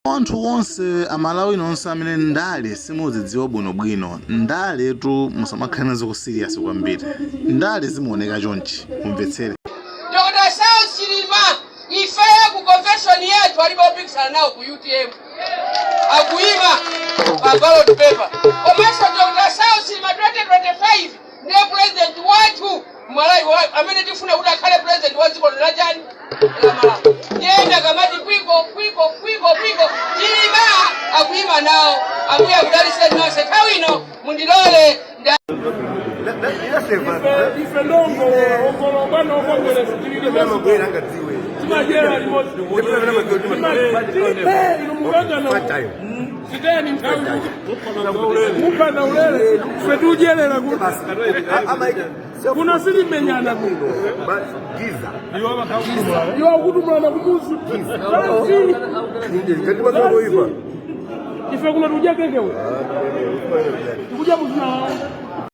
Anthu onse, Amalawi nonse amene ndale simuzidziwa bwinobwino, ndaletu musamakhale nazo ku serious kwambiri. Ndale zimaoneka chonchi, mumvetsere. Dr. Saulos Chilima, ifeyo ku convention yathu alibe opikisana nawo ku UTM, akuyima pa ballot paper. Komanso Dr. Saulos Chilima 2025 ndiye president wathu Malawi amene tifuna kuti akhale president wa dziko la chani, la Malawi. Ndiyenda kamati kwiko kwiko kwiko kwiko, Chilima akuyima nawo. Ambuye akudaliseni nonse. Nthawi ino mundilole. Ife ndongo ongolo bwana okongolesa timajera limodzi ino mukangana siteni nthawi mupanda ulele, ife tiudyerera kuno, silimenyana kuno. Iwo akutumulana kumuzi. Ife kuno tikudya kekewe, tikudya muzina.